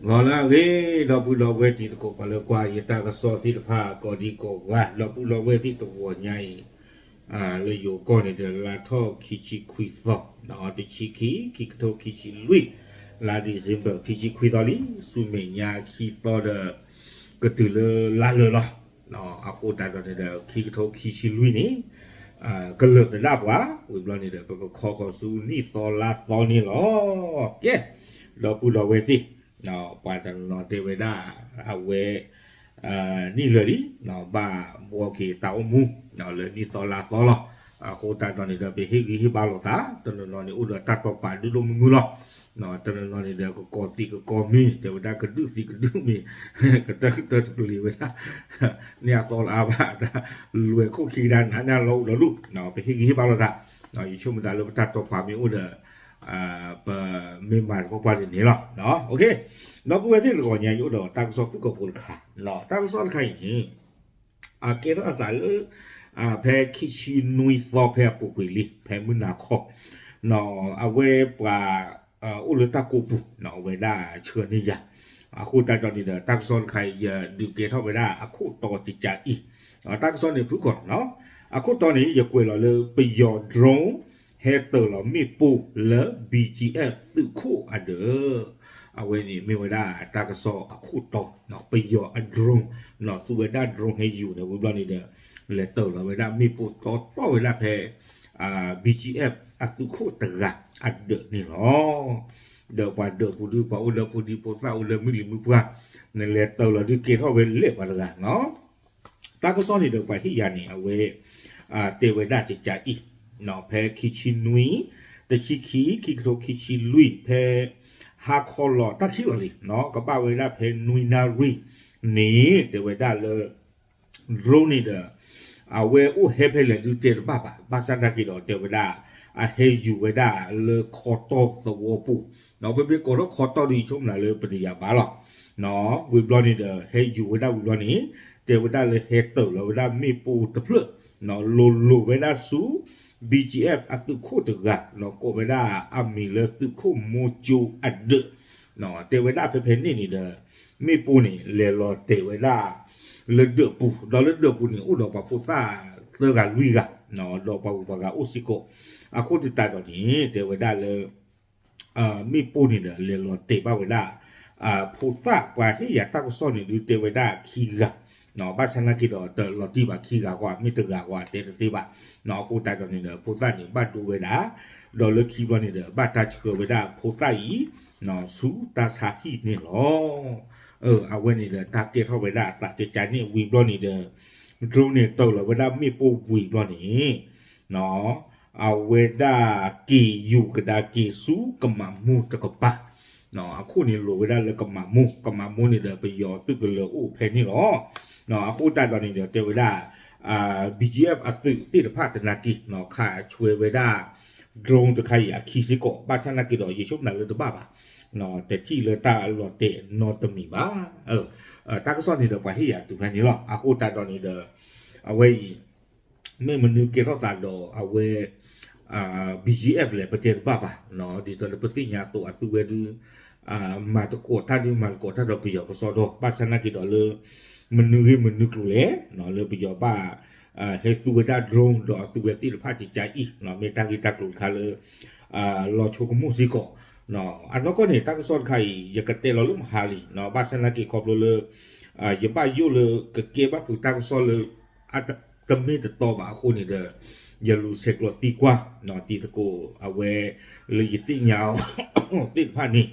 ဒီးလၢအဂ့ၤ ဒီပုၢ်ဒီဝဲၢ်တံၤသကိး ပှၤလၢကွၢ်ယတၢ်ကစီၣ်သ့ၣ်တဖၣ် ကိးဒံကိးဂၤ ဒီပုၢ်ဒီဝဲၢ်သ့ၣ်တဂီၤညါအံၤ လၢယိၤကီၢ်န့ၣ်ဒီး လါထီၣ်ခံဆံခွံသီ တဆံခံ ခံကထိခံဆံလွံၢ် လါ December ခံဆံခွံသီလံ ဆူမဲာ်ညါခံသီဒီး ကတုၤလၢလါလၢာ်လီၤ. အဃိသတးဒီးန့ၣ်ဒီး ခံကထိခံဆံလွံၢ်န့ၣ် ကလၢာ်သဒၣ်ပှၤ ဝံၤဘျီန့ၣ်ဒီး ပကခီဃီၤဆူနံၣ်သီလါသီန့ၣ်လီၤ. ကဲ ဒီပုၢ်ဒီဝဲၢ်သ့ၣ် ပှၤတနီၤနီၤတဲဝဲဒၣ် အဝဲ နံၣ်လၢာ်လံ ဘၣ်ဘှီက့ၤတၢ်အိၣ်မူ လၢနံၣ်သီလါသီလီၤ. အဃိသတးဒီးန့ၣ်ဒီး ပဟ့ၣ်ဂံၢ်ဟ့ၣ်ဘါလိာ်သး တနီၤနီၤန့ၣ် အိၣ်ဒီးတၢ်တိာ်ပာ်ဒိၣ်ဒိၣ်မုၢ်မုၢ်လီၤ. တနီၤနီၤန့ၣ်ဒီး ကကိးသံးကကိးမံၤ တဲဝဲဒၣ်ကဒုးသံးကဒုးမံၤ ကတၢၢ်ကတၢၢ်တပျ့ၤဝဲဒၣ် န့ၣ်အသီလၢအါဘၣ် လွဲၢ်ခိၣ်ခံကဒါနၤန့ၣ်လီၤအိၣ်ဒီးဒူၣ် ပဟ့ၣ်ဂံၢ်ဟ့ၣ်ဘါလိာ်သး ယဆိကမိၣ်သးလၢပတၢ်တိာ်ပာ်မ့ၢ်အိၣ်ဒီး ပမ့ၢ်မၤသပှၢ်ပှၢ်ဒ်န့ၣ်လီၤ. ဒီပုၢ်ဝဲၢ်သ့ၣ်တဂီၤညါ ယအိၣ်ဒီးတၢ်ကစီၣ်ဖုၣ်ကိာ်ဖိတခါ တၢ်ကစီၣ်တခါအံၤန့ၣ် အကဲထီၣ်အသးလၢ ဖဲခံဆံနွံသီဖဲအပူၤကွံာ်လံ ဖဲမုၢ်နၤခီ အဝဲပှၤ အိၣ်လၢတၢ်ကိးပူၤ အဝဲဒၣ်ဆှၢန့ၢ်ယၤ အဃိသတးဒီးန့ၣ်ဒီး တၢ်ကစီၣ်တခါအံၤ ယဒုးကဲထီၣ်ဝဲဒၣ်အခိၣ်တီကကးအံၤ တၢ်ကစီၣ်န့ၣ်ဖုၣ်ကိာ် အခိၣ်တီန့ၣ် ယကွဲးလီၤလၢပယီၤ drone ဟဲတၢၤလီၤမ့ၣ်ပိၢ်လၢ BGF သုးခိၣ်အဒၢး အဝဲန့ၣ်မ့ၢ်ဝဲဒၣ်တၢ်ကစီၣ်အခိၣ်တီ ပယီၤအ drone သူဝဲဒၣ် drone ဟဲယူၤန့ၣ် ဝံၤဘျီန့ၣ်ဒီး လဲၤတၢၤလီၤဝဲဒၣ်မ့ၣ်ပိၢ်တီတီဝဲဒၣ်ဖဲ BGF အသုးခိၣ်တဂၤအဒၢးန့ၣ်လီၤ. ဒီးပှၤဒၢးပူၤဒုး ပှၤအိၣ်လၢဖိဒံဖိသၣ်အိၣ်လၢမုၢ်လံၤမုၢ်ပှၢ် နလဲၤတၢၤလီၤဒုးကဲထီၣ်ဝဲလဲာ်ပှၤတဂၤနီၤ တၢ်ကစီၣ်န့ၣ်ဒီးပှၤဟ့ၣ်ယၤန့ၣ် အဝဲ တဲဝဲဒၣ်ကကအံၤ ဖဲခံဆံနွံ တဆံခံ ခံကထိခံဆံလွံၢ် ဖဲ ဟါခီလီၤတၢ်ခံလီၤလံ ကဘၣ်ဝဲဒၣ်ဖဲနွံနၣ်ရံၣ်န့ၣ် တဲဝဲဒၣ်လၢ drone န့ၣ်ဒီး အဝဲအိၣ်ဟဲဖဲလဲၣ်ဒုးတဲတဘၣ်ဘၣ် ဘၣ်ဆၣ်သနာ်က့ဒီးတဲဝဲဒၣ် အဟဲယူၤဝဲဒၣ်လၢခီတီၢ်သဝီပူၤ ပမ့ၢ်ကိးထီၣ်ခီတီၢ်ဒုးယဆိကမိၣ်လၢပတယၤဘၣ်လီၤ ဝံၤဘျီန့ၣ်ဒီး ဟဲယူၤဝဲဒၣ်ဝံၤဘျီန့ၣ် တဲဝဲဒၣ်လၢဟဲတၢၤလီၤဝဲဒၣ်မ့ၣ်ပိၢ်တဖျၢၣ် လိၤလိၤဝဲဒၣ်ဆူ BGF အသုးခိၣ်တဂၤ ကိးဝဲဒၣ်အမံၤလၢသုးခိၣ်မိကၠိအဒၢး တဲဝဲဒၣ်ဖဲဖဲန့ၣ်န့ၣ်ဒီး မ့ၣ်ပိၢ်န့ၣ် လဲၤလီၤတဲာ်ဝဲဒၣ် လၢဒၢးပူၤ ဒီးလၢဒၢးပူၤန့ၣ် အိၣ်ဒီးပှၤဖိသၣ်သၢဂၤလွံၢ်ဂၤ ဒီးပှၤဂုၤပှၤဂၤအိၣ်စ့ၢ်ကီး အဃိသတးဒီးန့ၣ် တဲဝဲဒၣ်လၢ မ့ၣ်ပိၢ်န့ၣ်ဒီး လဲၤလီၤတဲာ်ဘၣ်ဝဲဒၣ် ဖိသၣ်ပှၤဟ့ၣ်ယၤတၢ်ကစီၣ်န့ၣ်ဒုးတဲဝဲဒၣ်ခံဂၤ ဘၣ်ဆၣ်သနာ်က့ဒီးတလီၤတံၢ်ဘၣ်ခံဂၤဃီ မ့ၢ်တဂၤဃီတဲတသ့ဘၣ် အဃိသတးဒီးန့ၣ်ဒီး ဖိသၣ်န့ၣ် ဘၣ်ဒိဝဲဒၣ် ဒီးလၢခံဘျီန့ၣ်ဒီး ဘၣ်တၢ်ဆှၢဝဲဒၣ်ဖိသၣ်အံၤ ဆူတၢ်ဆါဟံၣ်န့ၣ်လီၤ. အဝဲန့ၣ်ဒီး တၢ်ကဲထီၣ်ဝဲဒၣ်အသးကကန့ၣ်ဝံၤဘျီန့ၣ်ဒီး drone န့ၣ်တၢၤလီၤဝဲဒၣ်မ့ၣ်ပိၢ်ဝံၤဘျီန့ၣ် အဝဲဒၣ်က့ၤယူၤကဒါက့ၤဆူကမးမူတကပၤ အခိၣ်န့ၣ်လိၤဝဲဒၣ်လၢကမးမူ ကမးမူန့ၣ်ဒီးပယီၤသုးကလၢၤအိၣ်ဖဲန့ၣ်လီၤ. အဃိသတးဒီးန့ၣ်ဒီး တဲဝဲဒၣ် BGF အသုးသ့ၣ်တဖၣ်သနာ်က့ ခးဆွဲဝဲဒၣ် drone တခါအံၤအခံစ့ၢ်ကီး ဘၣ်ဆၣ်သနာ်က့ဒီး ယဆိကမိၣ်လၢတဘၣ်ဘၣ် တထံၣ်လၢတၢ်လီၤတဲာ်နီတမံၤဘၣ်. တၢ်ကစီၣ်န့ၣ်ဒီးပှၤဟ့ၣ်ယၤတုၤဖဲန့ၣ်လီၤ. အဃိသတးဒီးန့ၣ်ဒီး အဝဲအံၤ မ့ၢ်မနုၤကဲထီၣ်သးဒီးအဝဲ BGF လဲၣ် ပတဲတဘၣ်ဘၣ် ဒ်သိးလၢပသ့ၣ်ညါအသိးအသုဝဲဒုး မၤသကိးတၢ်ဒုးမၤသကိးတၢ်ဒီးပယီၤကစီဒီ ဘၣ်ဆၣ်သနာ်က့ဒီးလၢ မနုၤဂ့ၢ်မနုၤကျိၤလဲၣ် လၢပယီၤဘၣ် ဟဲသူဝဲဒၣ် drone ဒီးအသုဝဲသ့ၣ်တဖၣ်ကကါအံၤ မ့ၢ်တၢ်ဂ့ၢ်တၢ်ကျိၤတခါလၢ လီၤဆိကမိၣ်စ့ၢ်ကီး အနီၢ်ကီၢ်န့ၣ် တၢ်ကစီၣ်တခါအံၤ ယကတဲလီၤလၢမဟါလံ ဘၣ်ဆၣ်သနာ်က့ခီဖျိလၢ ယဘၣ်ယိၣ်လၢကကဲဘၣ်ဖုးတၢ်ကစီၣ်လၢ တမ့ၢ်တတီဘၣ်အဃိန့ၣ်ဒီး ယလူၤဆဲးကျိးသံကွၢ် တံၤသကိးအဝဲ လၢယသ့ၣ်ညါအီၤသ့ၣ်တဖၣ်န့ၣ်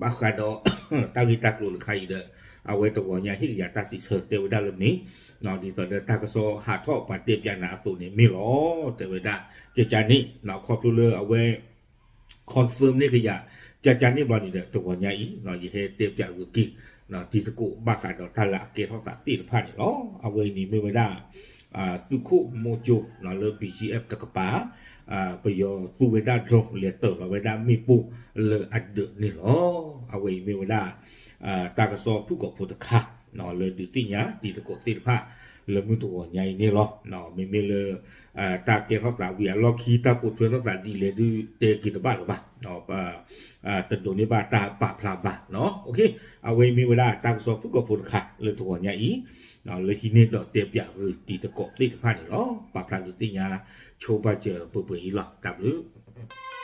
ဘၣ်ဃးဒီး တၢ်ဂ့ၢ်တၢ်ကျိၤတခါအံၤဒီး အဝဲတဂီၤညါဟ့ၣ်ကယၤတၢ်စံးဆၢတဲဝဲဒၣ်လၢမ့ၢ် ဒ်သိးဒီးတၢ်ကစီၣ်ဟးထီၣ်ပှၤတဲပၠးနၤအသိးန့ၣ်မ့ၢ်လီၤ တဲဝဲဒၣ် ကကါန့ၣ် ခီဖျိလၢအဝဲ confirm န့ၢ်ကယၤ ကကါန့ၣ်ဘျီန့ၣ်ဒီး တဂီၤညါအံၤ ယဟဲတဲပၠးဂ့ၤက့ၤ တံၤသကိးဘၣ်ဃးဒီးတၢ်လၢအကဲထီၣ်သးသ့ၣ်တဖၣ်န့ၣ်လီၤ. အဝဲအံၤန့ၣ်မ့ၢ်ဝဲဒၣ် သုးခိၣ်မိကၠိ လၢ BGF တကပၤ ပယီၤသူဝဲဒၣ် drone လဲၤတၢၤလီၤဝဲဒၣ်မ့ၣ်ပိၢ်လၢအဒၢးန့ၣ်လီၤ. အဝဲအံၤမ့ၢ်ဝဲဒၣ် တၢ်ကစီၣ်ဖုၣ်ကိာ်ဖိတခါ လၢဒုးသ့ၣ်ညါတံၤသကိးသ့ၣ်တဖၣ် လၢမုၢ်တဂီၤညါအံၤန့ၣ်လီၤ. မ့မ့ၢ်လၢ တၢ်ကဲထီၣ်သးဝံၤအလီၢ်ခံ တၢ်ပိာ်ထွဲထီၣ်သးဒ်လဲၣ်ဒုးတဲက့ၤတဘၣ်လၢၤဘၣ်. တဒိးန့ၢ်ဘၣ်တၢ်ပာ်ဖျါဘၣ်. အဝဲအံၤမ့ၢ်ဝဲဒၣ်တၢ်ကစီၣ်ဖုၣ်ကိာ်ဖိတခါလၢတဂီၤညါအံၤ လၢဟံးန့ၢ်ဒီးတဲပၠးဂုာ်တံၤသကိးသ့ၣ်တဖၣ်န့ၣ်လီၤ. ပာ်ဖျါဒုးသ့ၣ်ညါဆိပာ်စၢၤပှဲၤပှဲၤအံၤလီၤ. တၢ်ဘျုး